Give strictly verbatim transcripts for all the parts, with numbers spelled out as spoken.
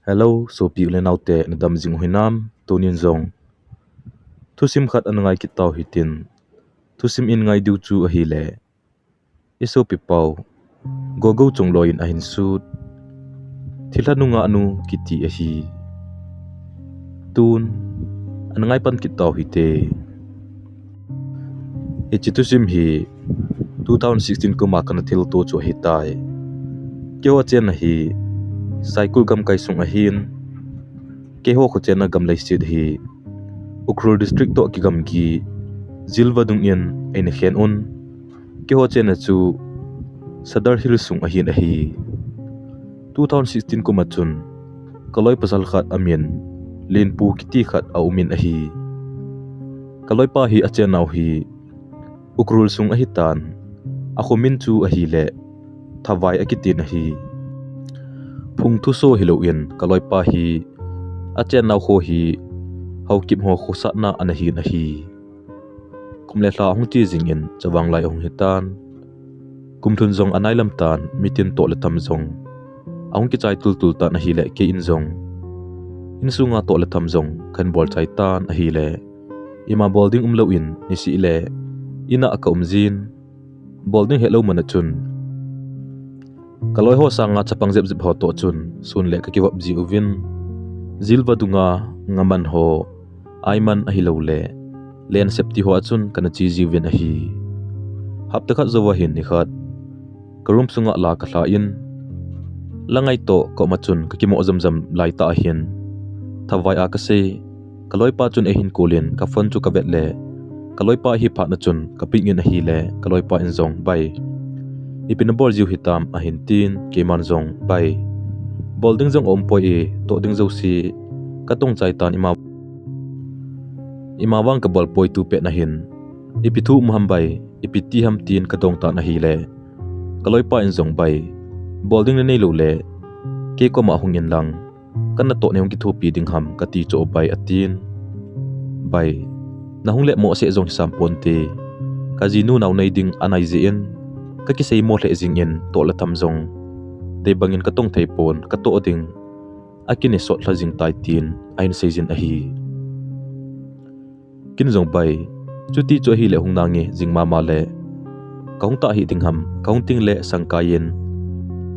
Hello, sopi u le naote, nadam jing u hinam? Tunin jong thusim khat ana ngai kit tau hitin. Thusim in ngai diu chu ahile, i sopi pau Gogo Chongloi in ahin sut Thilha Nungah Nu kiti ahi. Tun ana ngai pan kit tau hite. Hiche thusim hi two thousand sixteen kum a kana thilto chu ahitai. Keiho chenna hi Saikul gamkai sung ahin, keiho kho chenna gam leiset hi Ukhrul District toh kigamgi Jil vadung in eina khen un. Keiho chenna chu Sadar Hill sung ahin ahi. Two thousand sixteen kum a chun kaloi pasal khat amin Lenpu kiti khat aumin ahi. Kaloipa hi achennau hi Ukhrul sung ahitan, akho min chu ahile Thavai akitin ahi. Phung thuso hilouvin kaloipa hi achennau kho hi Haokip ho khosatna ana hin ahi. Kum le lha ahung che jingin Chavang lai ahung hitan, kum lhun jong anailam tan, mitin toh le tham jong ahung kichai tultul tan ahile, kei in jong insunga toh le tham jong kahin bol chai tan ahile, ima bol ding umlouvin nisih le ina kaum jin, bol ding helou man a chun kaloi ho sanga chapang jep jep ho toh chun sun le kakivop jiuvin, Jil vadunga ngaman ho, aiman ahiloule len sep ti ho a chun kana che jiuvin ahi. Hapta khat jouva hin nikhat ka room sunga la kalha in, la ngai toh kaum a chun kakimo jamjam laitah ahin, Thavai a kasei, kaloipa chun eihin call in ka phone chu kavet le kaloipa ahi phat na chun ka pick in ahile kaloipa in jong, Bai, ipi nabol jiu hitam? ahin tin, keiman jong, Bai, bol ding jong aumpoi e, toh ding jouse katong chai tan, ima, ima vang kabol poi tu pet na hin, ipi thu um ham bai, ipi ti ham, tin kadong tan ahile kaloipa in jong, Bai, bol ding nanei loule kei koma hung in lang, kana toh nei hung kithopi ding ham kati chu o bai, atin. Bai, nahung le mohseh jong hisam ponte, kajinu nao nei ding anai jeh in kakiseimo lheh jingin toh le tham jong dei bangin katong thei pon, katoh ding akin isot lha jing tai, tin ahin seijin ahi. Kin jong, Bai, chuti chu ahile hung nange jing mama le, kahung tah hih ding ham, kahung ting le sangkai in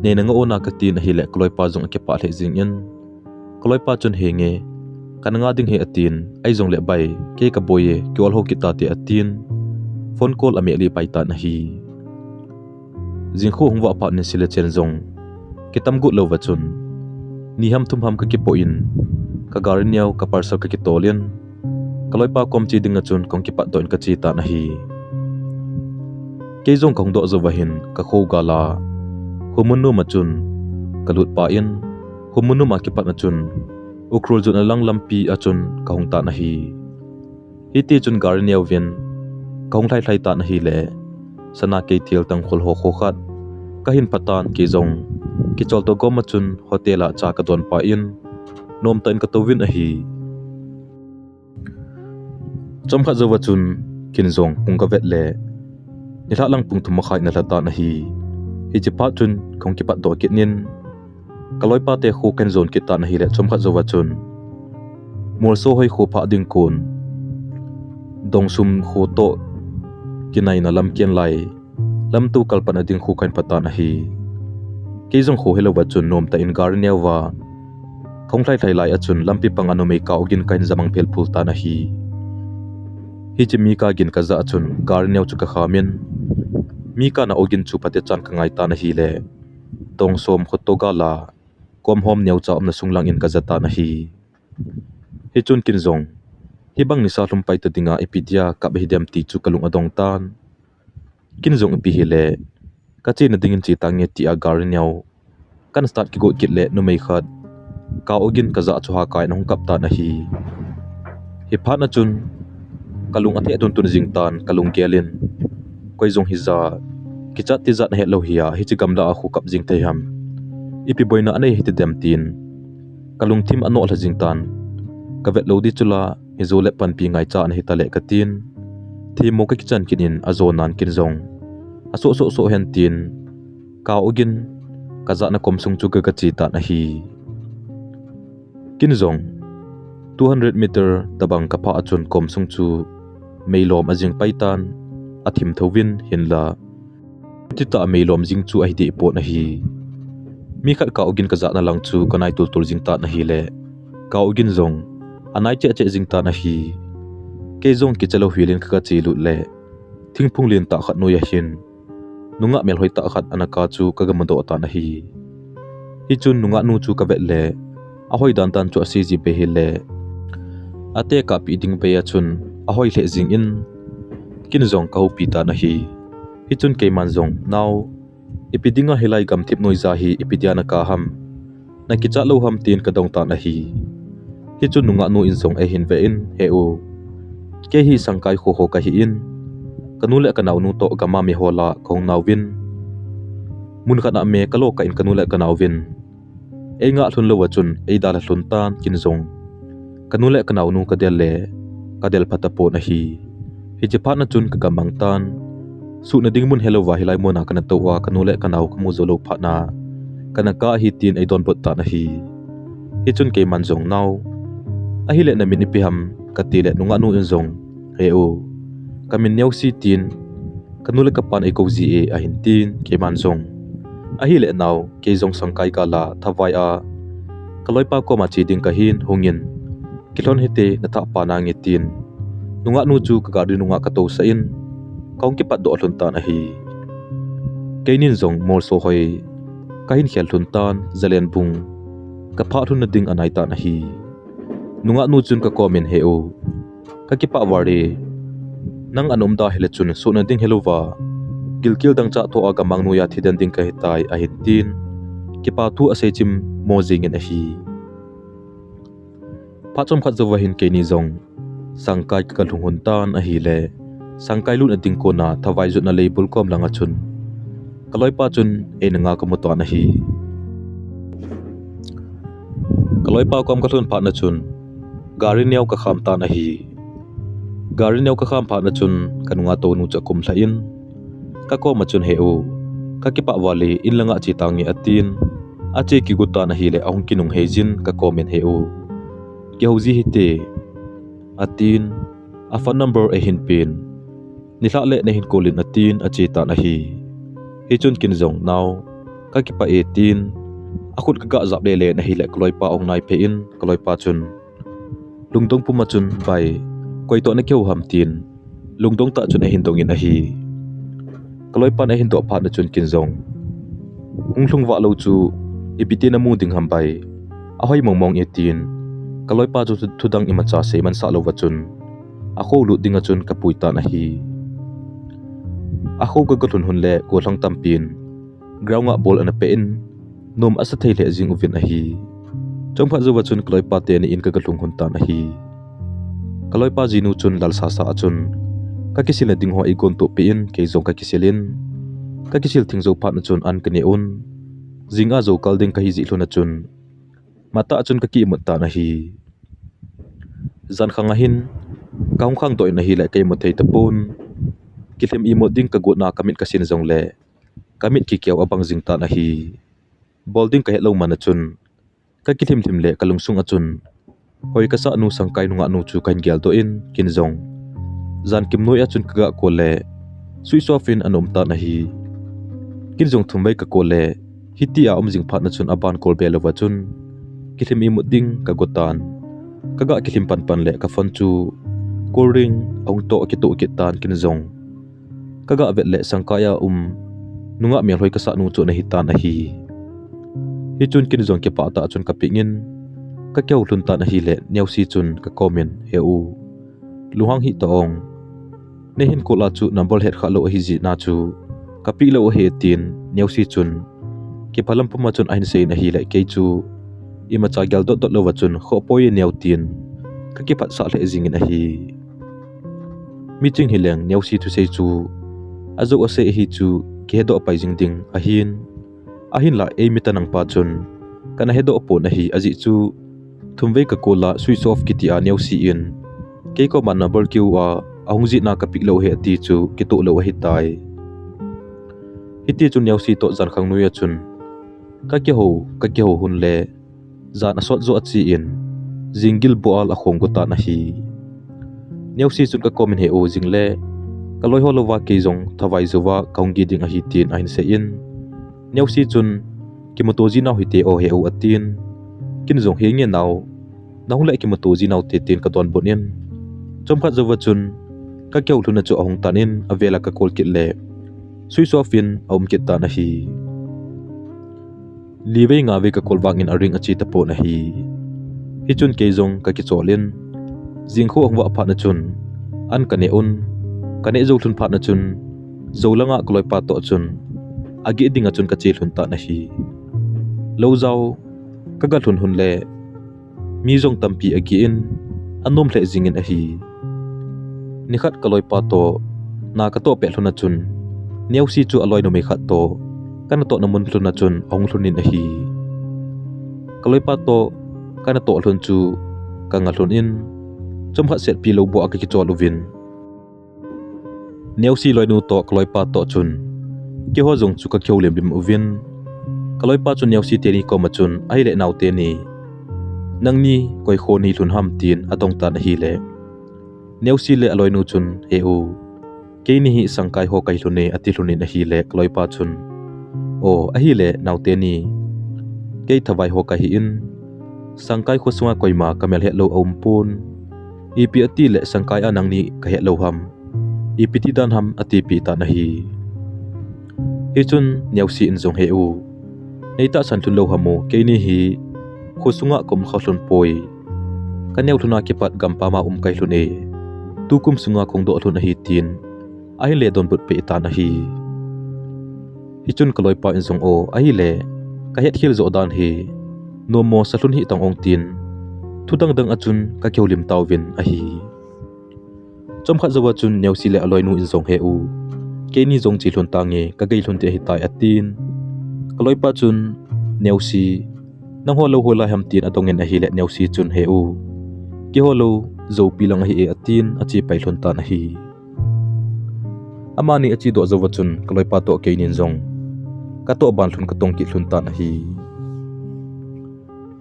neina nga ona, katin ahile kaloipa jong akipah lheh jingin, kaloipa chun, Henge, kana nga ding hi, atin, ahijongle Bai, kei kaboi e, kiol ho kit tate, atin phone call ameh lih pai tan ahi. Jingkhu hung vah phat in sile chen jong kitam got louva chun, ni ham thum ham kakipoh in, kagari neo ka parcel kakitol in, kaloipa kom che dinga chun kahung kipatdoh in kache tan ahi. Kei jong kahung doh jouva hin kakho gal a Humunum a chun kalut pai in, Humunum a kipat na chun Ukhrul jot na lang lampi a chun kahung tan ahi. Hiti chun gari neovin kahung lhailhai tan ahile, Sana Keithel Tangkhul ho kho khat kahin pha tan, kei jong kicholto gom a chun hotel a cha kadon pai in, nomtah in katouvin ahi. Chomkhat jouva chun kin jong pung kavet le, nilhah lang pung thum makhai ana lha tan ahi. Hiche phat chun kahung kipatdoh kit in, kaloipate kho kahin jon kit tan ahile, chomkhat jouva chun Molso hoi kho phah ding kon, Dongsum kho toh kinaina lamken lai, lamto kalpatna ding kho kahin pha tan ahi. Kei jong kho helouva chun nomtah in gari neova kahung lhailhai lai a chun lampi panga numei ka ogin kahin jamang phelphul tan ahi. Hiche mi ka gin kajah a chun gari neo chu kakham in, mi kana ogin chu phatechan kangai tan ahile, Dongsom kho toh gal a komhom neocha umna sung langin kaja tan ahi. Hichun kin jong, hibang nisa lhum pai ta dinga ipi dia kap hidem ti chu kalung adong tan. Kin jong ipi hile, kachena dingin che tange tia gari neo kana start kigot kit le numei khat ka ogin kajah chu hakai in ahung kap tan ahi. Hiphat na chun kalung atheh tuntun jing tan, kalunggel in, koi jong hija, kichat tijat nahet lou hia hiche gamlah a kho kap jing thei ham, ipi boina anei hitidem tin kalungthim anoh lha jing tan. Kavet lou di chula, hijo le panpi ngaicha ana hitaleh katin, themmo kakichan kit in, ajonan kin jong asoh soh soh hen tin, ka ogin kajahna kom sung chu kagache tan ahi. Kin jong two hundred meter tabang kaphah a chun kom sung chu meilom ajing pai tan, athim thouvin hinla. Tita meilom jing chu ahi deh pon ahi. Mi khat ka ogin kajahna lang chu kanai tultul jing tan ahile. Ka ogin jong anai cheh cheh jing tan ahi. Kei jong kicha lou hilin kaga chelut le. Thingphung lentah khat noi ahin. Nungah melhoi tah khat ana ka chu kaga mudoh tan ahi. Hichun nungah nu chu kavet le. Ahoi dan dan chu ase ji be hile. Ate kapeh ding be a chun ahoi lheh jingin. Kin jong kahoupi tan ahi. Hichun keiman jong nao. Ipi dinga hilai gamthip noi ja hi ipi dia naka ham. Nakichat lou ham tin kadong tan ahi. Hichun nungah nu in jong eihin ve in he u. Kei hi sangkai khoho kahi in. Kanu le kanaonu toh gama mehola kahung nauvin. Mun khat a me kalo kah in kanu le kanaovin. Ei ngah lhun lou a chun ei dalha lhun tan kin jong. Kanu le kanaonu kadel le, kadel phat tapon ahi. Hiche phat na chun kaga mang tan. Suhna ding mun helou va hilai muna kana tou a kanu le kanao kamu jou lou phat na. Kana ka ahi tin eidonbut tan ahi. Hichun keiman jong nao. Ahile namin ipi ham kati le nungah nu in jong. He u. Kamin Neosi tin. Kanu le kapan eikou ji e ahin tin keiman jong. Ahile nao kei jong sangkai kala thavai a. Kaloipa koma che ding kahin hungin. Kilhon hite nathah pa nange tin. Nungah nu chu kagari nungah katousah in. Kahung kipat doh lhun tan ahi. Keinin jong molso hoi. Kahin khel lhun tan, Zalenbung. Kaphah lhunna ding anai tan ahi. Nungah nu chun kakomin he u. Kakipah vale. Nang ana um da hile chun suhna ding helou va. Gilkel dangchah thoh a gamang noiya thiden ding kahitai ahin tin. Kipa thu asei chim mo jingin ahi. Phat chomkhat jouva hin keini jong. Sangkai kaga lhung lhun tan ahile. Sangkai lutna ding kona thavai jotna leibul kom langa chun. Kaloipa chun eina nga kamu tan ahi. Kaloipa kom kalhun phat na chun. Gari neo kakham tan ahi. Gari neo kakham phat na chun kanunga tounu chu akum lha in. Kakoma chun he u. Kakipah vale in langa che tange atin. Ache kigot tan ahile ahung kinung heijin kakomin he u. Kihou ji hite. Atin. A phone number eihin pen. Nilhah le nahin kolin atin ache tan ahi. Hichun kin jong nao. Kakipah e tin. Akhut kaga jap lele nahile kaloipa ahung naiphei in kaloipa chun. Lungdong puma chun bai. Koitoh nakihou ham tin. Lungdong tah chun eihin dongin ahi. Kaloipan eihin doh phat na chun kin jong. Hung lhung vah lou chu. Ipi tin namu ding ham bai. Ahoi mongmong e tin. Kaloipa chu thu, thudang imacha seiman sah louva chun. Akho lut dinga chun kapui tan ahi. Akho kaga lhun lhun le gollhang tampin. Ground a ball ana peh in. Nom asa thei lheh jing uvin ahi. Chomkhat jouva chun kaloipa teni in kaga lhung lhun tan ahi. Kaloipa jinu chun lalsasa a chun. Kakisil na ding ho eigon toh peh in kei jong kakisil in. Kakisil thing jou phat na chun an kane un. Jinga jou kal ding kahi jeh lhun a chun. Matah a chun kakiimut tan ahi. Jankhang ahin. Kahung khangdoh in ahile kaimut thei tapon. Kilhem imut ding kagotna kamit kasin jongle. Kamit kikeo abang jing tan ahi. Bol ding kahet lou man a chun. Kakilhim lhim le kalungsung a chun. Hoi kasah nu sangkai nungah nu chu kahin geldoh in kin jong. Jan kim noi a chun kaga call le. Switch off in ana um tan ahi. Kin jong thumvei ka call le. Hitia um jing phat na chun aban call be louva chun. Kilhim imut ding kago tan. Kaga kilhim panpan le ka phone chu. Call ring ahung toh kitoh kit tan kin jong. Kaga vet le sangkai a um. Nungah melhoi kasah nu chu ana hitan ahi. Hichun kin jong kipah tah chun ka pick in. Kakihou lhun tan ahile Neosi chun kakomin he u. Lunghang hih ta ong. Neihin call a chu number het kha lou ahi jeh na chu. Ka pick lou ahi tin Neosi chun. Kiphalam puma chun ahin seiyin ahile kei chu. Imacha gel dot dot louva chun khoh poi e Neo tin. Kakiphatsah lheh jingin ahi. Miching hileng Neosi thusei chu. Ajou asei ahi chu kihedoh pai jing ding ahin. Ahinla eimi tanang pa chun. Kana hedoh pon ahi ajeh chu. Thumvei ka call a switch off kiti a Neosi in. Kei koma number kiu a ahung jeh na ka pick lou ahi ati chu kitoh lou ahitai. Hiti chun Neosi toh jankhang noiya chun. Kakihou, kakihou hun le. Jan asot jo achi in. Jinggil bual a khong gu tan ahi. Neusi chun ka kom in he u jing le, ka loi ho louva kei jong thavai jouva ka hung gi ding ahi tin ahin sei in. Neusi chun, kimuto ji nau hite o he u atin. Kin jong he nge nau, na hung le kimuto ji nau te tin ka donbut in. Chomkhat jouva chun, ka kihou lhun a chu ahung tan in, avel a ka call kit le, switch off in aum kit tan ahi. Li vei nga vei ka call vang in aring achi tapon ahi. Hichun kei jong ka kichol in, jingkho ahung vah phat na chun, an ka neh un, ka neh jou lhun phat na chun, jou langa ka loipa toh chun, ageh ding a chun ka che lhun tan ahi. Lou jao, ka ga lhun lhun le, mi jong tampi ageh in, anom lheh jing in ahi. Nikhat ka loipa toh, na ka toh pet lhun a chun, Neusi chu aloinu mi khat toh, ka natoh na mun lhun a chun ahung lhun in ahi. Ka loipa toh, ka natoh lhun chu, ka nga lhun in, chomkhat setpi lou bou a ka kichol uvin. Neusi loinu toh ka loipa toh chun, keiho jong chu ka kihou limlim uvin. Ka loipa chun Neusi teni kom a chun, ahile nau teni, nangni koi kho nei lhun ham tin adong tan ahile, Neusi le aloinu chun, he u, keini hi Sangkai ho kahi lhun e, ati lhun in ahile, ka loipa chun, o, ahile nau teni, kei thavai ho kahi in, Sangkai kho sunga koima ka mel het lou aum pon. Ipi ati le Sangkai a nangni ka het lou ham, ipi ti dan ham, atipeh tan ahi. Hichun Neusi in jong, he u, nei tahsan lhun lou ham o, keini hi kho sunga ka um kha lhun poi. Ka neo lhun a kipat gampam a um kahi lhun e. Tukum sunga ka hung doh lhun ahi tin, ahin le donbut peh tan ahi. Hichun ka loipa in jong, o, ahile, ka het khel joh dan hi, nommo sa lhun hih tan ong tin, thu dang dang a chun ka kihou lim tauvin ahi. Chomkhat jouva chun Neusi le aloinu in jong, he u, keini jong che lhun tange, ka gei lhun ding ahitai atin. Ka loipa chun, Neusi, nangho lou hoilai ham tin adong in ahile, Neusi chun, he u, keiho lou, Joupi lang ahi e atin, ache pai lhun tan ahi. Amani ache doh jouva chun ka loipa toh keinin jong ka toh ban lhun ka tong kit lhun tan ahi.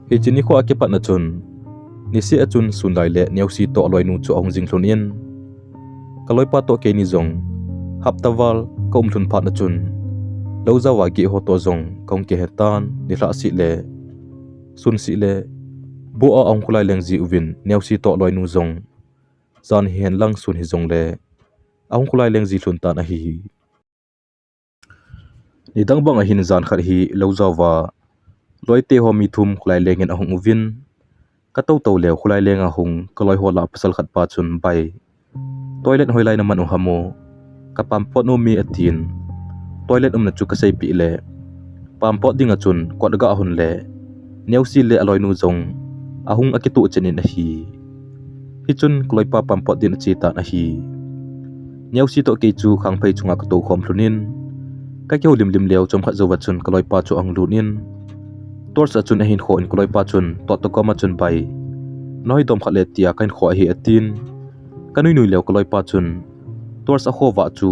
Hiche nikho a kipat na chun, niseh a chun sun lai le Neusi toh aloinu chu ahung jing lhun in, ka loipa toh keini jong hapta val ka um lhun phat na chun, lou jao a geh ho toh jong ka hung kihe tan, nilhah seh le sun seh le bou a ahung kholai leng ji uvin, Neusi toh aloinu jong jan hihen lang sun hijongle ahung kholai leng ji lhun tan ahi. Nidang bang ahin jan khat hi lou jao va, loite ho mi thum kholai leng in ahung uvin, ka tou tou leu kholai leng a hung ka loi ho lah a pasal khat pa chun, bai, toilet hoilai na man u ham o, ka pampot nom e atin, toilet umna chu ka seipeh le, pampot ding a chun kot aga hon le, Neusi le aloinu jong ahung akitoh chen in ahi. Hichun ka loipa pampot din ache tan ahi. Neusi toh kei chu khangphei chunga ka tou khom lhun in, ka kihou limlim leu chomkhat jouva chun ka loipa chu ahung lut in, torch a chun ahin kho in ka loipa chun toh toh koma chun, bai, nahoi dom khat le tia kahin kho ahi atin. Ka nui nui leu ka loipa chun torch akho vah chu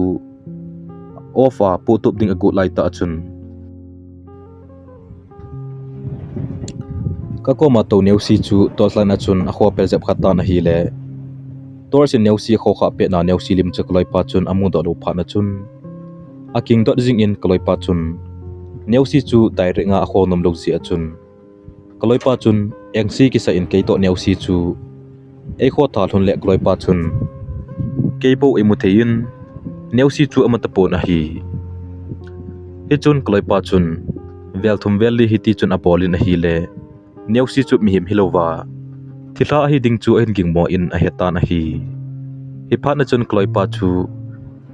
off a pohtup ding agot lai tah a chun, ka koma tou Neusi chu torch light a chun akho pel jep kha tan ahile, torch in Neusi akho kha pet na Neusi lim chu ka loipa chun amudoh lou phat na chun, akingdot jing in ka loipa chun Neusi chu direct nga akho nom lou jeh a chun, ka loipa chun engse kisa in kei toh Neusi chu eikho tha lhun le ka loipa chun kei bou eimu thei in Neusi chu amu tapon ahi. Hichun ka loipa chun vel thum vel li hiti chun abol in ahile, Neusi chu mihem hilouva, thilha ahi ding chu ahin gingmo in ahe tan ahi. Hiphat na chun ka loipa chu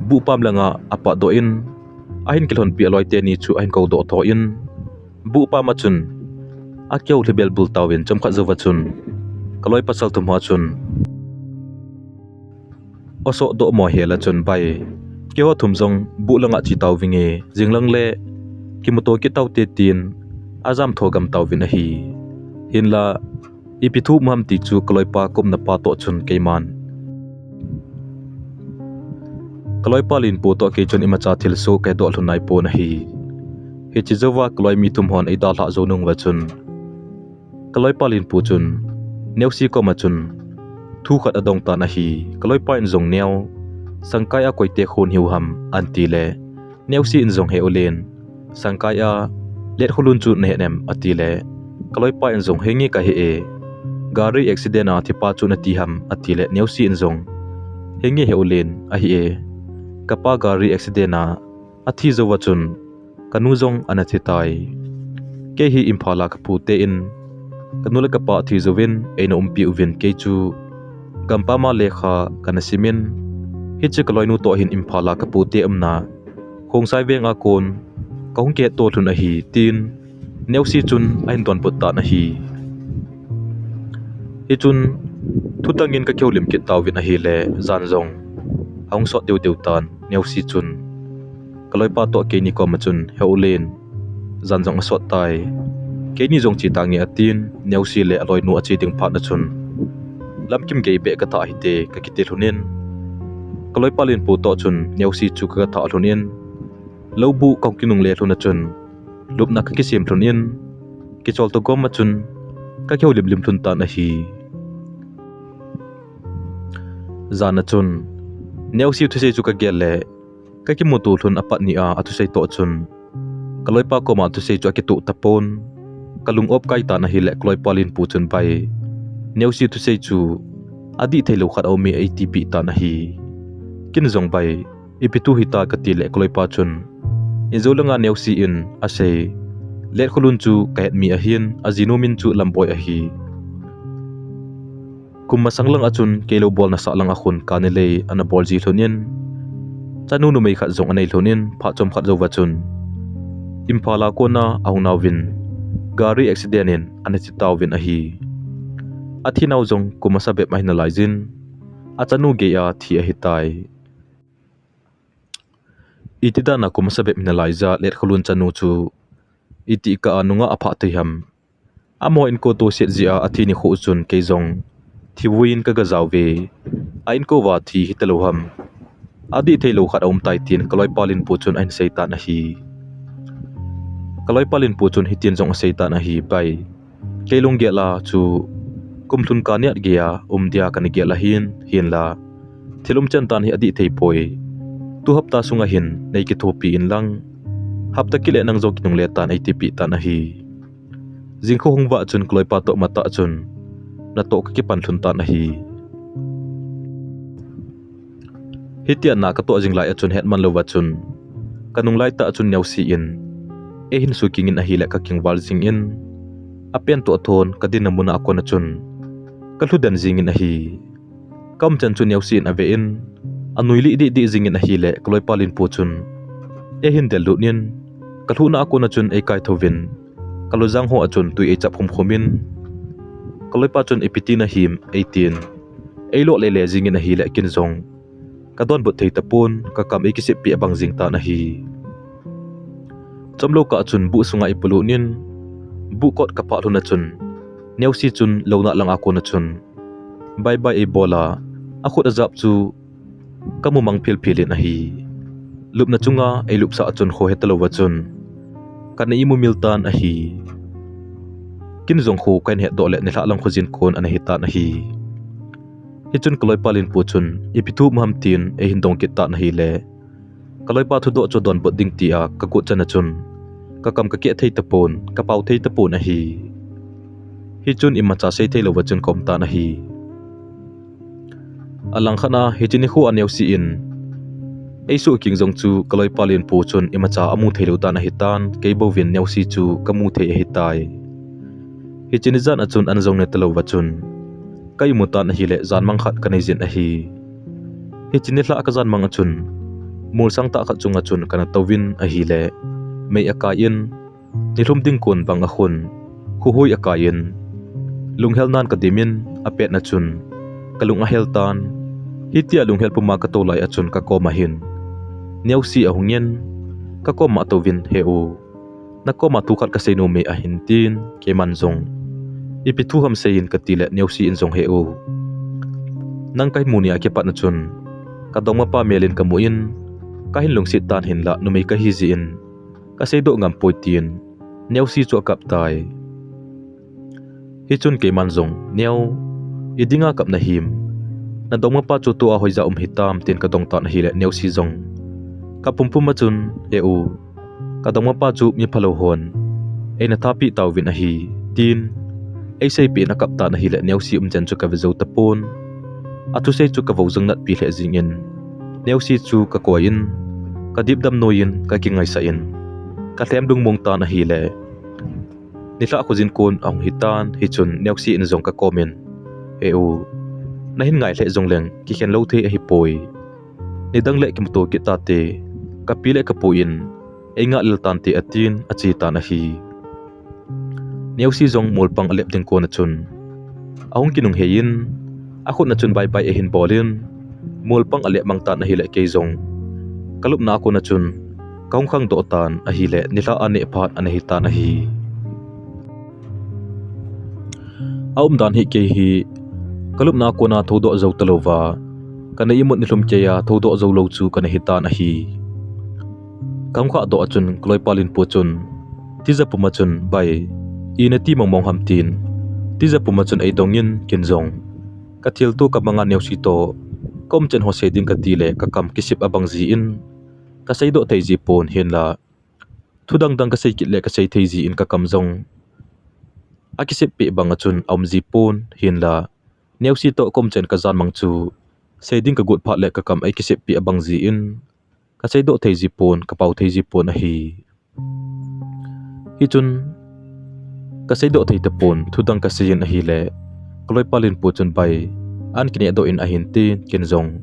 buhpam langa apatdoh in, ahin kilhonpi aloi teni chu ahin koudoh tho in, buhpam a chun akihou lhibel bul tauvin chomkhat jouva chun ka loi pasal thum ho chun asohdoh mo hel a chun, bai, keiho thum jong buh langa che tauvinge, jing lang le kimuto kit taute tin ajam tho gam tauvin ahi. Hinla ipi thu um ham ti chu ka loipa ka umna pa toh chun keiman ka loipa lenpu toh kei chun imacha thilsoh kadoh lhun naipon ahi. Hiche jouva ka loi mi thum hon eidalhah jou nung uva chun ka loipa lenpu chun, Neusi koma chun thu khat adong tan ahi, kaloipa in jong neo, Sangkai a koite khun hiu ham, anti le, Neusi in jong he ule, Sangkai a Letkholun chu nahet em, ati le, kaloipa in jong henge kahe e, gari accident a thipa chu nati ham, ati le, Neusi in jong henge he ule, ahi e, kapa gari accident a athi jouva chun kanu jong ana thi tai. Kei hi Imphal a kapu te in kanu le kapa athi jouvin eina umpi uvin kei chu gampam a lekha kana simin, hiche kaloinu toh hin Imphal a kapu te umna Khongsai veng a kon kahung kihetto lhon ahi, tin Neusi chun ahin donbut tan ahi. Hichun thudang in kakihoulim kit tauvin ahile, jan jong ahung sot deu deu tan. Neusi chun kaloipa toh keini koma chun, he ule, jan jong asot tai, keini jong che tange, atin, Neusi le aloinu ache ding phat na chun, lamkim gei beh kathah hite, kakiti lhonin, kaloipa lenpu toh chun Neusi chu kagathah lhonin, loubuh kahung kinungle lhon a chun, lupna kakisem lhonin, kichol toh gom a chun kakihoulim lim lhon tan ahi. Jan a chun Neusi thusei chu kagel le, kakimuto lhon apat ni a athusei toh chun, kaloipa koma thusei chu akitoh tapon, kalung op kai tan ahile, kaloipa lenpu chun bai, Neusi thusei chu adih theilou khat aume, eitipeh tan ahi. Kin jong bai, ipi thu hita, kati le, kaloipa chun, injou langa Neusi in asei, Letkholun chu kahet mi ahin, ajinu min chu Lamboi ahi. Kum masang lang a chun kei lou bol nasah lang a khun kani lei ana bol ji lhonin, chanu numei khat jong anei lhonin, phat chomkhat jouva chun Imphal a kona ahung nauvin, gari accident in ana thi tauvin ahi. Athinau jong kum masa bep ahi nalaijin, achanu gei a thi ahitai. Iti dan a kum masa bep hi nalaija Letkholun chanu chu iti kah a nungah aphah thei ham? Amaho inko toset jeh a athi nikho chun kei jong thivui in kagajao uve. A inko uva thi hitalou ham? Adih theilou khat aumtai, tin kaloipa lenpu chun ahin sei tan ahi. Kaloipa lenpu chun hitin jong asei tan ahi, bai, kei lunggel a chu kum lhun kah niat gei a um dia kana gel ahin, hinla thil umchan dan hi adih theipoi. Tu hapta sunga hin nei kithopi inlang, hapta kit le nang jong kinungle tan, eitipeh tan ahi. Jingkah hung vah chun kaloipa toh matah chun natoh kakipan lhon tan ahi. Hitia na katoh jing lai a chun hetman louva chun, kanung laitah a chun Neusi in eihin sukingin ahile kakingval jingin, apen toh athon kadinna mun a kona chun kalhu den jingin ahi. Kaumchan chu Neusi in ave in, anui lih dihdih jingin ahile kaloipa lenpu chun eihin del lut in, kalhuhna a kona chun eikaithouvin, kalujang ho a chun tui eichap khumkhum in, kaloipa chun ipi ti nahim eitin, eiloh lele jingin ahile kin jong kadonbut thei tapon, kakam eikisep peh abang jing tan ahi. Chomlou kah a chun buh sunga eipolut in, buh kot kaphah lhon a chun Neusi chun louna lang a kona chun bye bye eibol a, akhut ajap chu kamu mang philphil in ahi. Lupna chunga eilupsah a chun kho hetalouva chun kana imumil tan ahi. Kin jong kho kahin hetdoh le nilhah lang khojin kon ana hitan ahi. Hichun kaloipa lenpu chun ipi thu um ham tin eihin dong kit tan ahile, kaloipa thudoh chu donbut ding tia kagot chan a chun kakam kakeh thei tapon, kapao thei tapon ahi. Hichun imacha sei theilouva chun kaum tan ahi. Alangkhat a hiche nikho a Neusi in eisuhking jong chu kaloipa lenpu chun imacha amu theilou dan ahitan, kei bouvin Neusi chu kamu thei ahitai. Hiche nijan a chun an jong netalouva chun ka imu tan ahile janmang khat kaneijin ahi. Hiche nilhah kajanmang a chun molsang tah khat chunga chun kanatouvin ahile, mei akai in, nilhum ding kon bang a khun khuhui akai in, lunghel nan kadimin, apetna chun kalung ahel tan. Hitia lunghel puma katou lai a chun kakoma hin Neusi ahungin, kakoma atouvin, he u, nakoma thu khat kasei nom e ahin tin, keiman jong ipi thu ham seiyin katile Neusi in jong, he u, nang kahin mu nia kipatna chun kadongmapa mel in kamu in, kahin lungset tan hinla numei kahi jeh in kaseidoh ngampoi, tin Neusi chu akap tai. Hichun keiman jong, Neo, idinga kap nahim? Nadongmapa chu tua hoija um hitam, tin kadong tan ahile Neosi jong, kapumpum a chun, He u, kadongmapa chu mi phalou hon eina thapeh tauvin ahi, tin eiseipeh in akap tan ahile Neosi umchan chu kave jou tapon. Athusei chu kavou jang natpi lheh jingin, Neosi chu kakoi in, kadipdam noiyin, kakingaisah in, kalhem lungmong tan ahile, nilhah khojin kon ahung hitan. Hichun Neosi in jong kakomin, He u, nahin ngai lheh jongleng kikhen lou thei ahipoi. Nidang le kimuto kit tate, kapi le kapu in eingah lel tante, atin ache tan ahi. Neosi jong molpang alep ding kona chun ahung kinungheiyin, akhutna chun bye bye ahin bolin, molpang alep mang tan ahile kei jong kalupna a kona chun kahung khangdoh tan ahile nilhah aneh phat ana hitan ahi. Aumdan hi kei hi kalupna a kona thoudoh jou talouva, kana imut nilhum keiya thoudoh joulou chu kana hitan ahi. Kahung khahdoh a chun kaloipa Linpu chun tija puma chun, Bai, ina ti mongmong ham, tin tija puma chun eidongin, ken jong kathilto kamanga Neosi toh kaumchan ho sei ding katile kakam kisep abang jin, kaseidoh thei jipon, hinla thudang dang kasei kit le kasei thei jin kakam jong akiseppeh banga chun aum jipon, hinla Neosi toh kaumchan kajanmang chu sei ding kagot phat le kakam eikiseppeh abang jin, kaseidoh thei jipon, kapao thei jipon ahi. Hichun kaseidoh thei tapon, thudang kaseiyin ahile kaloipa Linpu chun, Bai, an kinehdoh in, ahin tin, ken jong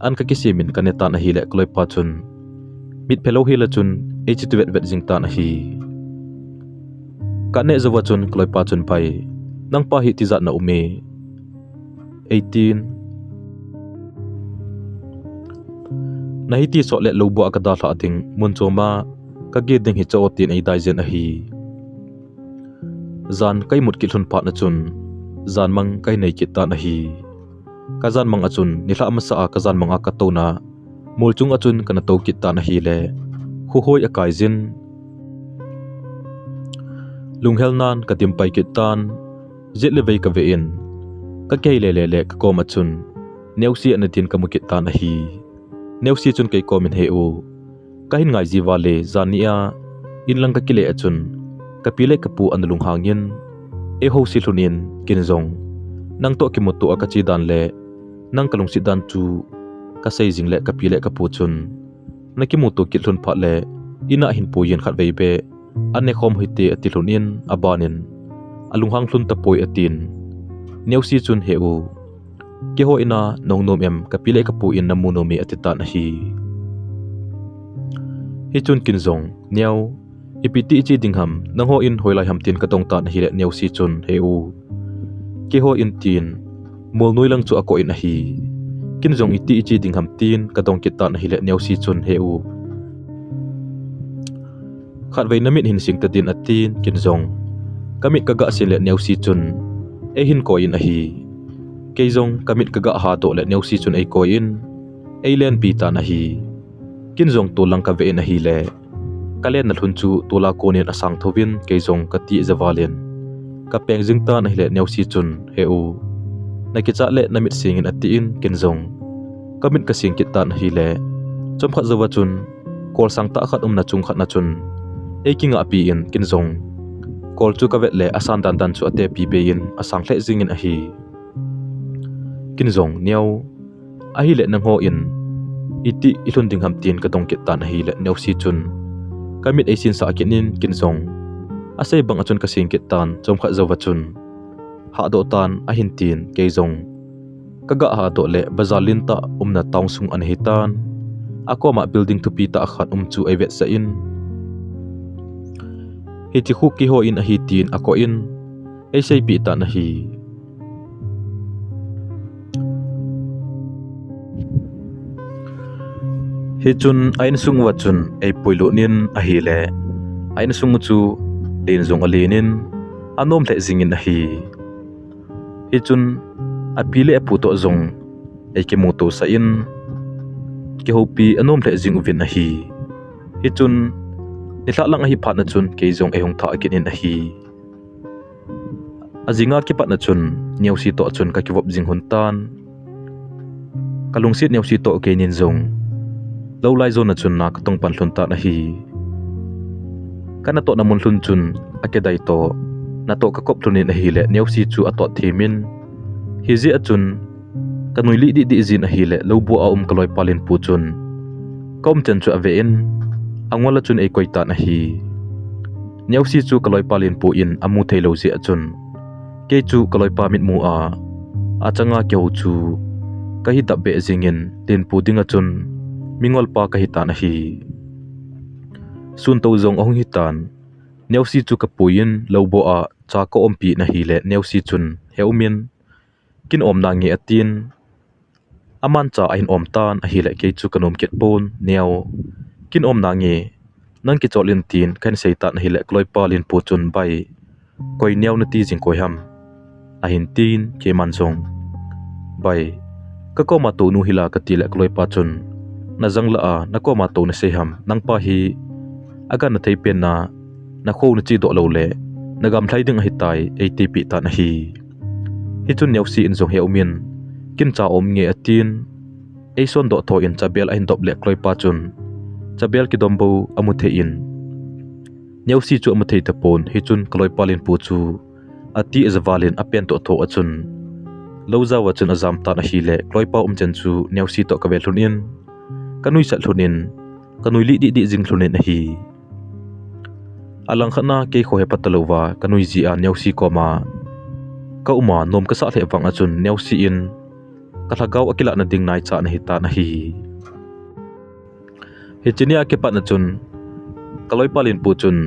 an kakisemin kanetan ahile kaloipa chun mitphelou hila chun eiche tuvetvet jing tan ahi. Kaneh jouva chun kaloipa chun, Bai, nangpa hi tijat na um e, eitin, nahiti sot le loubuh a kadalhah ding mun choma kageh ding hiche o, tin eidaijin ahi. Jan kaimut kit lhon phatna chun janmang kahin nei kit tan ahi. Kajanmang a chun nilhah masa a kajanmang a katouna mol chunga chun kana tou kit tan ahile khuhoi akaijin, lunghelnan kadim pai kit tan. Jet le vei kave in, kakihei lele le kakoma chun Neosi ana din kamu kit tan ahi. Neosi chun kei komin, He u, kahin ngai jiuva le janhi a inlang kakile a chun kapi le kapu ana lunghangin eiho se lhonin, ken jong nangtoh kimuto a kache dan le nang kalungset dan chu kasei jing le kapi le kapu chun nakimuto kit lhon phat le in'a hin puiyin khatvei beh an nekhom hite, ati lhonin, abanin alunghang lhon tapoi, atin. Neosi chun, He u, keiho in'a nahung nom em, kapi le kapu in namu nom e, ati tan ahi. Hichun ken jong, Neo, ipi ti iche ding ham, nangho in hoilai ham, tin kadong tan ahile Neosi chun, He u, keiho in, tin molnoi lang chu akoh in ahi. Ken jong iti iche ding ham, tin kadong kit tan ahile Neosi chun, He u, khatvei namit hin sing tadin, atin, ken jong kamit kagah sen le Neosi chun eihin koiyin ahi. Kei jong kamit kagah hadoh le Neosi chun eikoiyin eilenpi tan ahi. Ken jong tollang kavein ahile kalenna lhon chu tola konin asang thouvin kei jong kati javalin kapeng jing tan ahile Neosi chun, He u, nakichat le namit singin, atin, ken jong kamit kasing kit tan ahile chomkhat jouva chun kol sangtah khat umna chung khatna chun eikingahpi in ken jong kol chu kavet le asan dandan chu atepi beiyin asang lheh jingin ahi. Ken jong, Neo, ahile nangho in iti ilhun ding ham, tin kadong kit tan ahile Neosi chun kamit eisinsah kit in ken jong asei banga chun kasing kit tan, chomkhat jouva chun hahdoh tan ahin, tin kei jong kagah hahdoh le bazar lentah umna town sung ana hitan, akoma building thupi tah khat um chu eivetsah in, Hiche khu keiho in ahi, tin akoh in eiseipeh tan ahi. Hichun a insung uva chun eipuilut in ahile a insung u chu len jong alen in anom lheh jingin ahi. Hichun api le apu toh jong eikimutosah in kihoupi anom lheh jing uvin ahi. Hichun nilhah lang ahi phatna chun kei jong eihung thah kit in ahi. Ajing a kipat na chun Neo Si toh chun ka kivop jing lhon tan. Ka lungset Neo Si toh kei nin jong lou lai jon a chun na ka tong pan lhon tan ahi. Ka natoh na mun lhon chun a kidai toh natoh ka kop lhon in ahile Neo Si chu a tot them in, hijeh a chun ka nui lih dih dih jin ahile lou bua a um ka loipa Linpu chun ka um chan chu a ve in a ngol a chun ei koi tan ahi. Neo Si chu ka loipa Linpu in a mu thei lou jeh a chun kei chu ka loipa mitmu a a chang a kihou chu ka hi dap beh jing in Linpu ding a chun mingol pa ka hi tan ahi. Sun to jong ahung hi tan. Neo Si chu ka pui in lou bua a cha ka ompi na hile Neo Si chun he um in kin om nange a tin. Aman cha a hin om tan ahile kei chu ka nom kit pon, Neo, kin om nange, nang kichol in tin ka hin sei tan ahile ka loipa Linpu chun bai, koi Neo na ti jing koi ham? A hin tin keiman jong bai, ka koma tou nu hi la ka ti le ka loipa chun na jang la a na koma tou na sei ham, nang pa hi a gan na thei pen na na kho na chi doh lou le na gam thlai ding ahi tai ei ti pi tan ahi. Hichun Neo Si in jong he um in kin cha om nge a tin. Ei son doh tho in chabel a hin dop le ka loipa chun chabel kidom bou a mu thei in Neo Si chu a mu thei ta pon, hichun ka loipa Linpu chu a ti a javal in a pen toh tho a chun lou jao a chun a jam tan ahile ka loipa um chan chu Neo Si toh ka ve lhon in ka nuisat lhon in ka nui lih dih dih jing lhon in ahi. A lang khat na kei kho he pat ta lou va ka nui ji a Neo Si koma ka um a nom ka sah lheh vang a chun Neo Si in ka lhagao a kilah na ding nai cha na hi tan ahi. Hiche ni a kipat na chun ka loipa Linpu chun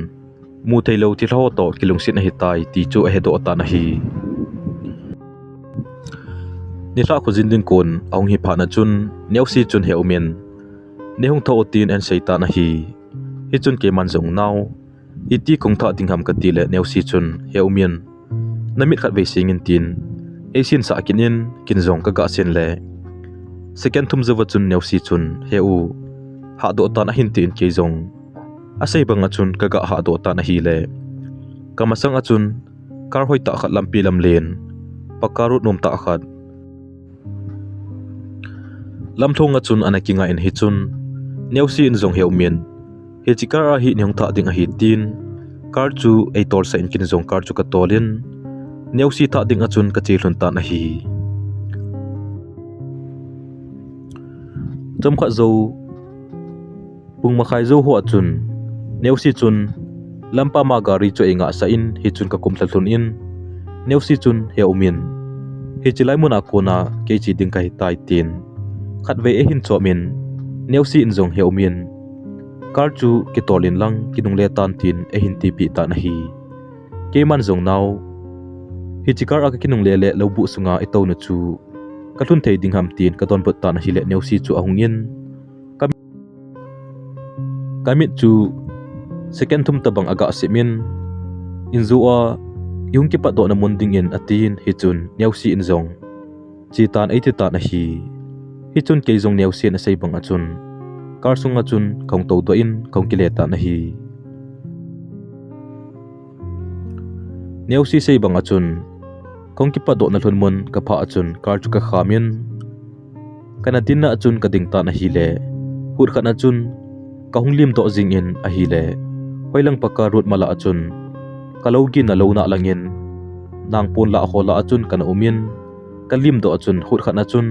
mu thei lou thilha ho toh kilungset na hi tai ti chu a he doh tan ahi. Nilhah kho jin ding kon ahung hi phat na chun Neo Si chun he um in, nei hung tho o tin a hin sei tan ahi. Hichun keiman jong nao, iti kong thah ding ham ka ti le Neo Si chun he um in, na mit khat vei sing in tin ei sin sah kit in kin jong ka ga sin le second thum jou a chun Neo Si chun he u, hah doh tan ahin ti in kei jong a sei bang a chun ka ga hah doh tan ahile ka masang a chun car hoi tah khat lampi lam len, pakka road nom tah khat lamlhong a chun ana kingai in hichun Neo Si in jong he um in, hiche car a hi nei hung thah ding ahi tin car chu ei tol sah in kin jong car chu ka tol in Neo Si thah ding a chun ka che lhon tan ahi. Chomkhat jou, pung makhai jou ho a chun Neo Si chun lampa ma gari chu ei ngah sah in hichun ka kum lha lhon in Neo Si chun he um in, hiche lai mun a kon a kei che ding ka hi tai tin khat vei a hin chom in Neo Si in jong he um in, car chu kitol in lang kinungle tan tin a hin ti pi tan ahi. Keiman jong nao, hiche car a ka kinungle le lou buh sunga i tou na chu ka lhun thei ding ham tin ka donbut tan ahile Neo Si chu ahung in ka mit chu second thum tabang a ga sim in, in jou a i hung kipat doh na mun ding in a tin hichun Neo Si in jong che tan ei ti tan ahi. Hichun kei jong Neo Si in a sei bang a chun car sunga chun ka hung tou doh in ka hung kile tan ahi. Neo Si sei bang a chun ka hung kipat doh na lhun mun ka phah a chun car chu ka kham in ka na din na a chun ka ding tan ahile hut khat na chun ka hung lim doh jing in ahile hoilang pakka road ma la a chun ka lou gin na lou na lang in nang pon la ho la a chun ka na um in ka lim doh a chun hut khat na chun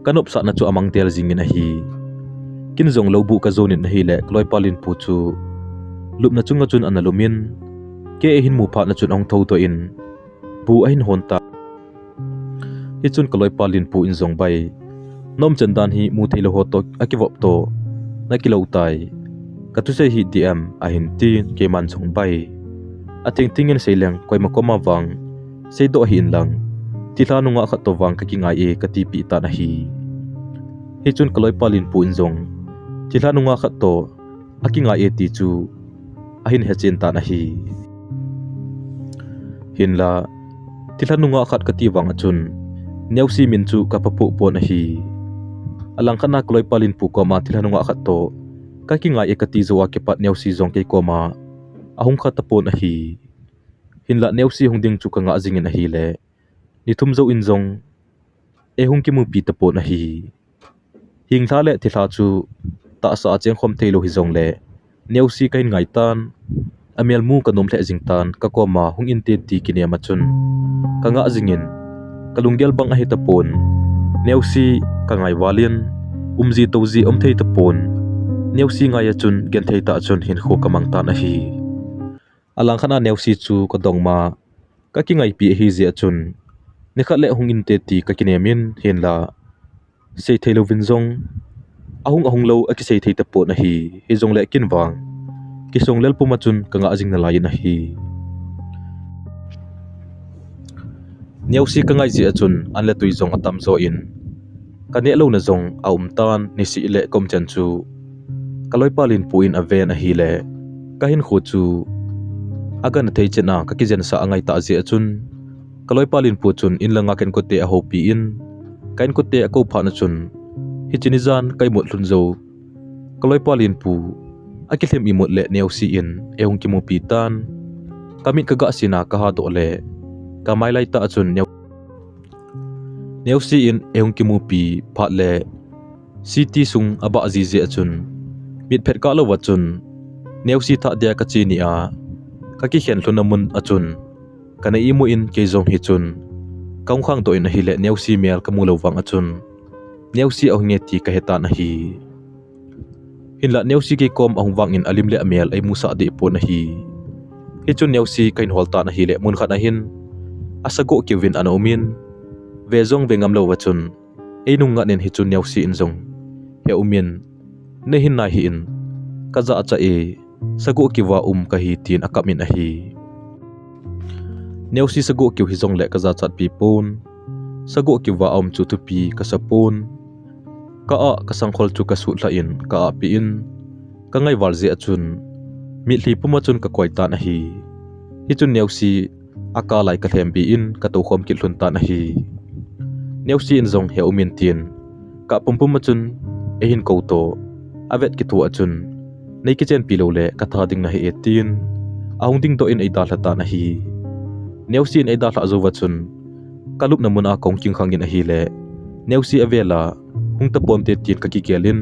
ka nopsah na chu a mang del jing in ahi. Kin jong lou buh ka jon in ahile ka loipa Linpu chu lupna chunga chun ana lum in kei a hin mu phat na chun a hung tho doh in bu a hin hon ta. Hichun ka loipa Linpu in jong bai, na um chan dan hi mu thei lou ho toh a kivop toh na kilou tai, ka thusei hi di em a hin tin keiman jong bai, a thing thing in sei leng koima koma vang sei doh hi in lang, thilha nungah khat toh vang ka kingai e ka ti pi tan ahi. Hichun ka loipa Linpu in jong thilha nungah khat toh a kingai e ti chu a hin he chen tan ahi. Hinla thilha nungah khat ka ti vang a chun Neo Si min chu ka pha poh pon ahi. A lang khat na ka loipa Linpu koma thilha nungah khat toh ka kingai e ka ti jou a kipat Neo Si jong kei koma a hung kha ta pon ahi. Hinlah Neusi hung ding chu ka ngah jingin ahile, ni thum jou in jong ei hung kimupi tapon ahi. Hinglha le thilha chu tahsa a chengkhom theilou hijongle, Neusi ka hin ngai tan, amel mu ka nom lheh jing tan, ka koma hung inte ti kinem a chun ka ngah jingin, ka lunggel bang ahi tapon. Neusi ka ngai valin, umji touji um thei tapon. Neusi ngai a chun genthei tah chun hinkho ka mang tan ahi. Alangkhat a Neusi chu ka dong ma, ka kingaipi ahi jeh a chun, nikhat le hung inte ti ka kinem in, hinlah sei thei louvin jong, ahung ahung lou a kisei thei tapon ahi, hijongle kin vang kisong lel pum a chun ka ngah jing nalai in ahi. Neusi ka ngai jeh a chun an le tui jong atam jo in, ka neh louna jong aum tan, nisih le ka um chen chu ka loipa Linpu in aven ahile, ka hinkho chu agana thei chen a ka kijensah angai tah jeh a chun, ka loipa Linpu chun in langa ka inkote ahoupi in, ka inkote akou phat na chun, hiche ni jan ka imut lhun jou, ka loipa Linpu akilhem imut le Neusi in ei hung kimupi tan. Ka mit ka gah sin a ka hadoh le, ka mailai tah a chun Neu-, Neusi in ei hung kimupi phat le, city sung abah ji jeh a chun, mit phet kah lou a chun, Neusi thah dia ka che ni a, ka kikhen lhun na mun a chun, ka na imu in kei jong hichun ka hung khangdoh in ahile, Neusi mel ka mu lou vang a chun, Neusi ahung e ti ka he tan ahi. Hinlah Neusi kei kom ahung vangin alim le amel ei musah deh pon ahi. Hichun Neusi ka hin hol tan ahile, mun khat a hin asagoh kiuvin ana um in, ve jong ve ngam lou a chun, ei nung ngat in hichun Neusi in jong he um in, nei hin nai hih in, ka jachat e, sagoh kiuva um kahi tin akap in ahi. Neusi sagoh kiu hijongle ka jachat pi pon, sagoh kiuva aum chu thupi ka sa pon. Ka ah ka sangkhol chu ka sutlha in ka ahpeh in, ka ngaival jeh a chun mitlhi pum a chun ka koi tan ahi. Hichun Neusi akah lai ka lhembi in ka toukhom kit lhun tan ahi. Neusi in jong he um in tin, kah pumpum a chun ei hin kou toh, avet kithu a chun, nei kichenpi lou le ka tha ding nahi e tin, ahung dingdoh in ei dalha tan ahi. Neusi in ei dalhah jou a chun, ka lupna mun a ka hung kingkhang in ahile, Neusi avel a hung tapon te tin ka kigel in,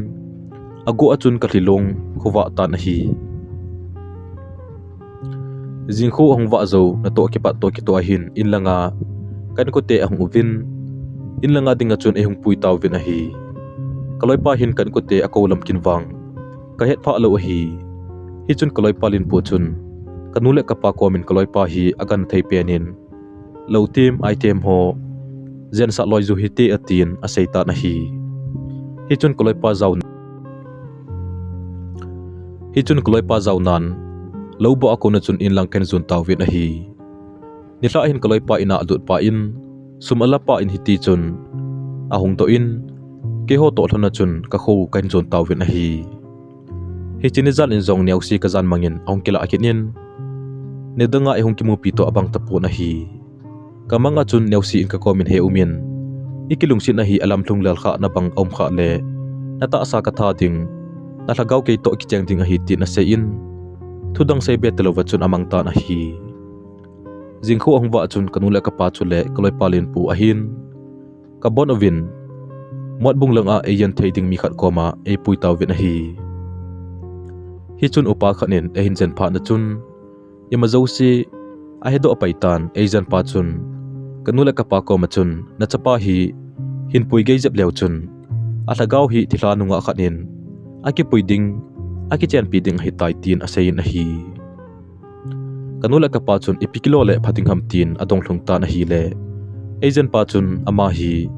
agoh a chun ka lhilong khovah tan ahi. Jingkho ahung vah jou natoh kipat toh kitoh a hin in langa ka inkote ahung uvin, in langa ding a chun ei hung pui tauvin ahi. Ka loipa hin ka inkote akou lam kin vang ka hetphah lou ahi. Hichun ka loipa Linpu chun ka nu le ka pa komin ka loipa hi agana thei pen in, lou tem, ai tem ho jensah loi jou hite atin asei tan ahi. Hichun ka loipa jao, hichun ka loipa jao nan, lou boh a kon a chun in lang ka hin jon tauvin ahi. Nilhah hin ka loipa in a alut pa in, sum ala pa in hiti chun ahung doh in, keiho toh lhon a chun ka kho ka hin jon tauvin ahi. Hiche ni jan in jong Neusi ka jan mang in ahung kilah kit in, nidang a ei hung kimupi toh abang tapon ahi. Ka mang a chun Neusi in ka komin he um in, i kilungset na hi alamlhung lelkhah na bang aum khah le, na tahsa ka tha ding, na lhagao kei toh kicheng ding ahi tin asei in, thudang sei be talou a chun amang tan ahi. Jingkho ahung vah a chun ka nu le ka pa chule ka loipa Linpu ahin, ka bon uvin, Motbung lang a ei jen thei ding mi khat koma ei pui tauvin ahi. Hichun upa khat in ei hin jen phat na chun, ima jouse ahedoh apai tan, ei jen pa chun ka nu le ka pa koma chun, na chapa hi hin pui gei jep leu chun, alhagao hi thilha nungah khat in akipui ding, akichenpi ding ahitai tin asei in ahi. Ka nu le ka pa chun ipi kilo le pha ding ham tin adong lhung tan ahile, ei jen pa chun ama hi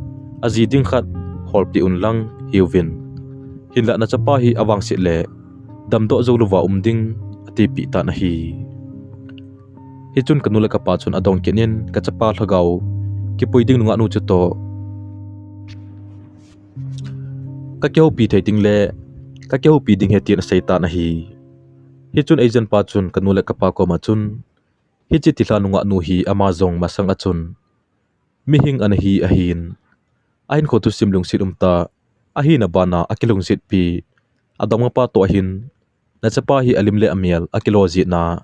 aji ding khat holpeh un lang hiuvin, hinlah na chapa hi avangset le damdoh jou louva um ding, atipeh tan ahi. Hichun ka nu le ka pa chun adong kit in, ka chapa lhagao kipui ding nungah nu chutoh ka kihoupi thei ding le ka kihoupi ding ahi tin asei tan ahi. Hichun ei jen pa chun ka nu le ka pa koma chun, hiche thilha nungah nu hi ama jong masang a chun mihing ana hi ahin, ahinkho thusim lungset um tah ahina bana akilungsetpi, adamngapa toh ahin, na chapa hi alim le amel akilo jeh na,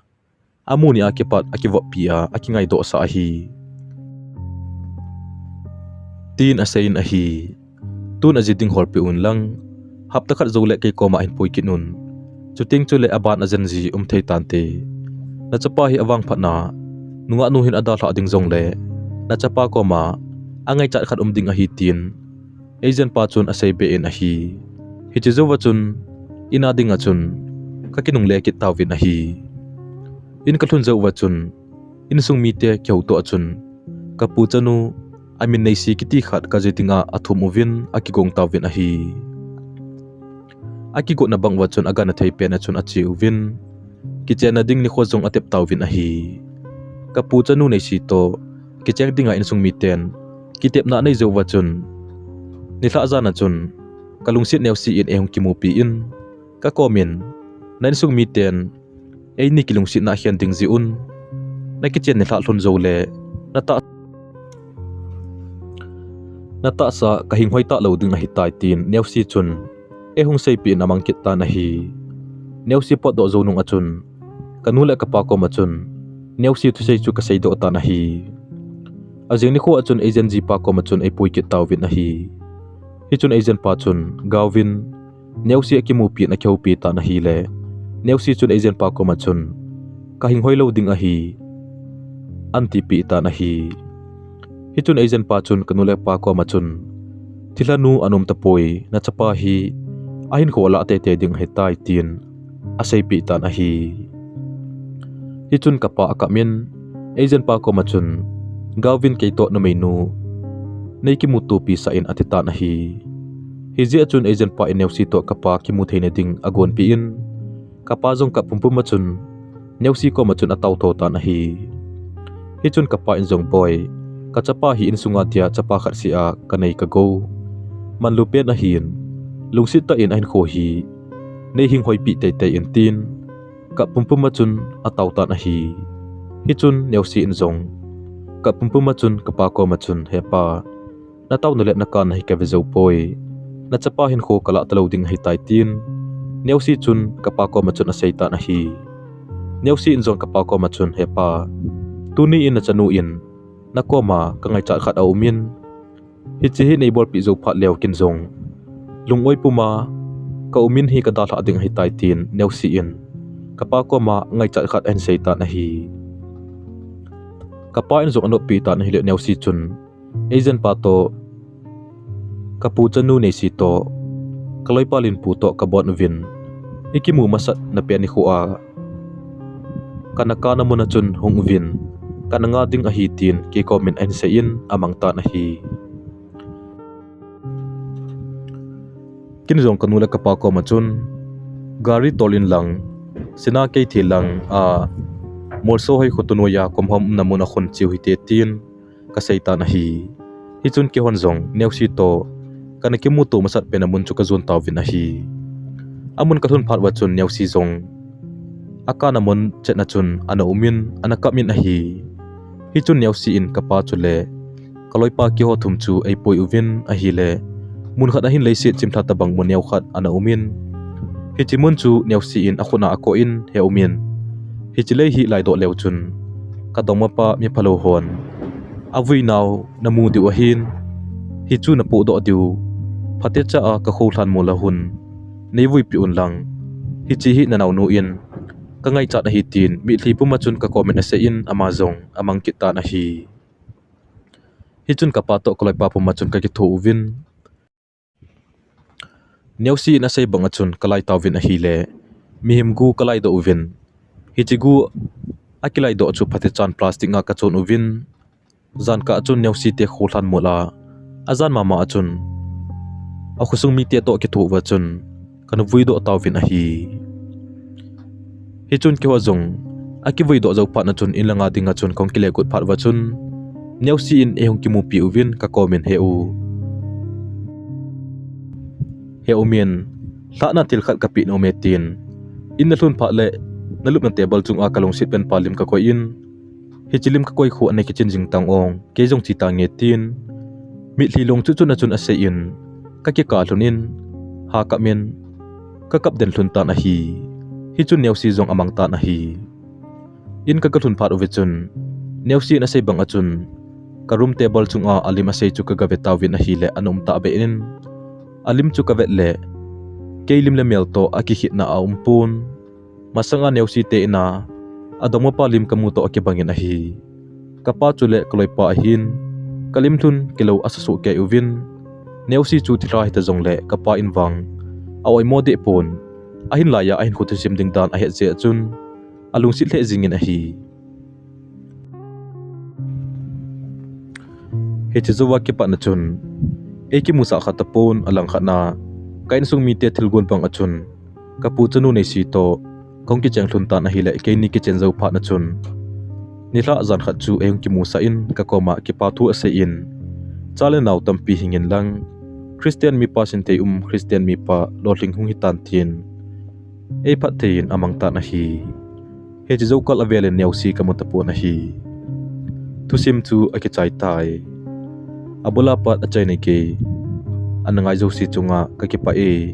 amu nia kipat akivoppi a, akingaidohsah ahi. Tin aseiyin ahi. Tun aji ding holpeh un lang, hapta khat jou le kei koma ahin pui kit un. Chuteng chule aban ajen ji um thei tante. Nachapa hi avangphatna, nungah nu hin adalhah ding jongle, nachapa koma angaichat khat um ding ahi tin, agent pa chun aseibe in ahi. Hiche jouva chun, in a dinga chun, kakinungle kit tauvin ahi. In kalhun jouva chun, insung mite kihoutoh a chun, kapu chanu, amin Neisi kiti khat kaji dinga athum uvin akigong tauvin ahi. Akigotna bang uva chun agangthei pen a chun ache uvin, kichenna ding nikho jong atep tauvin ahi. Kapu chanu Neisi toh, kicheng dinga insung miten, kitepna anei jouva chun, nilhah jan a chun, kalungset Neisi in eihung kimupi in, kakomin, na insung miten, eini kilungsetna akhen ding jeh un, nakichen nilhah lhun joule, natah, natahsa kahing hoi talou ding ahitai tin Neisi chun, eihung seipeh in amang kit tan ahi. Neisi potdoh jou nung a chun, kanu le kapa koma chun, Neisi thusei chu kaseidoh tan ahi. Ajing nikho a chun agent jipa koma chun eipui kit tauvin ahi. Hichun agent pa chun, gauvin, Neisi akimupi in akihoupi tan ahile, Neisi chun agent pa koma chun, kahing hoilou ding ahi, anatipeh tan ahi. Hichun agent pa chun kanu le kapa koma chun, thilhanu ana um tapoi, nachapa hi ahinkho alah teitei ding ahitai tin, aseipeh tan ahi. Hichun kapa akap in, agent pa koma chun, gauvin keitoh numeinu, neikimutopi sah in atitan ahi. Hijeh a chun agent pa in Neisi toh kapa kimu theina ding agonpeh in, kapa jong kap pumpum a chun, Neisi koma chun ataotho tan ahi. Hichun kapa in jong boi, kachapa hi insunga dia chapa khat seh a kanei kagou, manlu pen ahin, lungset tah in ahinkho hi, neihing hoipeh teitei in tin, kap pumpum a chun ataotan ahi. Hichun Neisi in jong, kap pumpum a chun kapa koma chun, hepa, nataona le nakana hi kave joupoi, nachapa hinkho kalah talou ding ahitai tin, Neisi chun kapa koma chun aseitan ahi. Neisi in jong kapa koma chun, hepa, tuni in nachanu in, nakoma kangaichat khat aumin, hiche hi neibolpeh jou phat leu ken jong, lungoi puma kaumin hi kadalhah ding ahitai tin Neisi in, kapa koma ngaichat khat ahin seitan ahi. Kapa in jong anoppeh tan ahile Neisi chun, agent pa toh, kapu chanu Neisi toh, kaloipa Linpu toh kabon uvin, ikimu masatna pen nikho a, kana kana mun a chun hung uvin, kana nga ding ahi tin kei komin ahin seiyin amangtan ahi. Ken jong kanu le kapa koma chun, gari tolin lang, Sinakeithel lang a, Molsohoi khoto noiya komhomna mun a khun cheu hite tin, kaseitan ahi. Hichun keihon jong Neisi toh, kana kimuto masat pena mun chu kajon tauvin ahi. Amun kalhun phat uva chun Neisi jong, akana mun chetna chun ana umin, ana kap in ahi. Hichun Neisi in kapa chule, kaloipa keiho thum chu eipui uvin ahile, mun khat ahin leiset chimlha tobang mun neokhat ana umin, hiche mun chu Neisi in akhut a akoh in he umin, hiche lei hi laidoh leu chun, kadongmapa miphalou hon, avui nau namu diu ahin, hichu napohdoh diu, phatecha a kakhoulhan mol a hun, neivuipeh un lang, hiche hi nanaonu in, kangaichat ahi tin, mitlhi puma chun kakomin aseiyin ama jong amang kit tan ahi. Hichun kapa toh kaloipa puma chun kakitho uvin, Neisi in asei banga chun kalai tauvin ahile, mihem gu kalaidoh uvin, hiche gu akilaidoh chu phatechan plastic a kachon uvin, jankah chun Neisi te khoulhan mol a, ajan mama a chun, akhosung mite toh kitho uva chun, kana vuidoh tauvin ahi. Hichun keiho jong, akivuidoh jou phat na chun in langa dinga chun kahung kile got phat uva chun, Neisi in eihung kimupi uvin kakomin he u, he umin, lhahna thil khat kapeh nom e tin, in nalhun phat le, nalupna table chunga kalungset penpa lim kakoi in, hiche lim kakoi khu ana kichin jing tang o, kei jong che tange tin, mitlhi long chuchun a chun aseiyin, kakikah lhun in, ha kap in, kakap den lhun tan ahi. Hichun Neisi jong amang tan ahi. In ka kalhun phat uve chun, Neusi in asei bang a chun, ka room table chunga alim asei chu ka gave tauvin ahile ana um tahbeh in, alim chu kavet le, kei lim le mel toh akikhitna aumpon. Masanga Neusi te in a, adongmapa lim kamu toh akibangin ahi. Kapa chule kaloipa ahin, kalim lhun kilou asasuh kei uvin. Neusi chu thilha hita jongle kapa in vang a-oimo deh pon, ahinlaiya ahinkho thusim ding dan ahet jeh a chun, alungset lheh jingin ahi. Hiche jouva kipatna chun, eikimusah kha tapon, alangkhatna, ka insung mite thilgon bang a chun, kapu chanu Neisi toh kahung kicheng lhun tan ahile, keini kichen jou phatna chun, nilhah jan khat chu eihung kimusah in, kakoma kipa thu asei in, cha le nao tampi hingin lang, Christian mipa sinthei um, Christian mipa lolhing hung hitan tin, eiphatthei in amang tan ahi. Hiche joukal avelin Neusi kamu tapon ahi. Thusim chu akichai tai. Abula pat achaina gei ana ngai jouse chunga kakipah e.